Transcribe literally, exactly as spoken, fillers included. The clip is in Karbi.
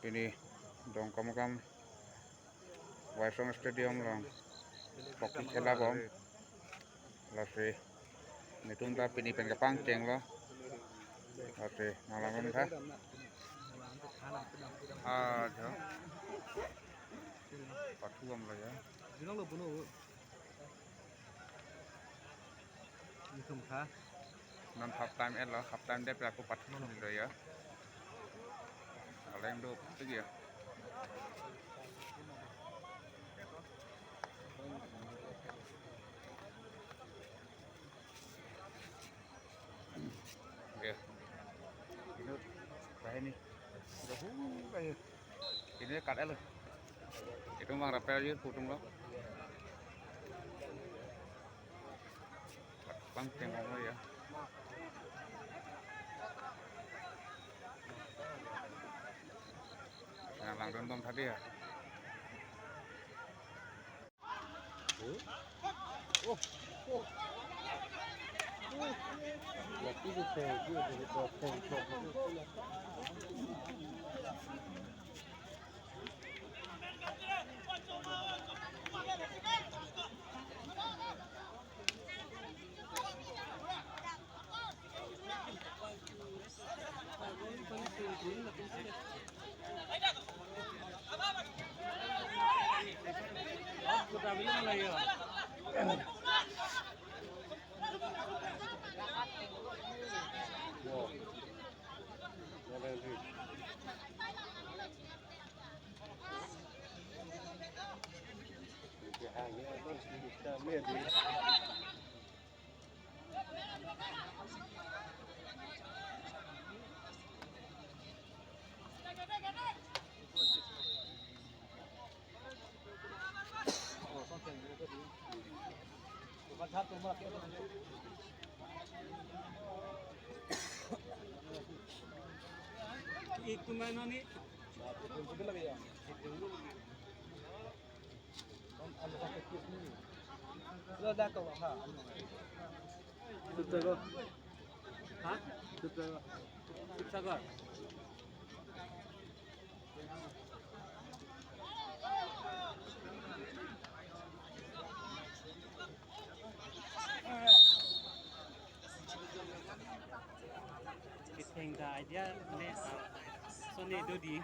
Pini Dongkamukam Waisong Stadium along hockey khela bom. Lasi netum ta pini pen kepangchenglo. Lasi nanglang tha. Ah, jo. Pathu bom lo ya. Netum tha. Non half time etlo, half time det ra ko pathu lo ya. Aleng do tigya. Oke. Ini bahini. Udah hu kayu. Ini kat elo. Itu mang rapel yur putung lo. Bang tengok lo ya. Nanglang dun bom tadi ya. Itu mainan ni. Lo da ko ha. Sut ko. Ha? Sut ko. Sut ko. Kitheng ta idea le, ah, sone do di.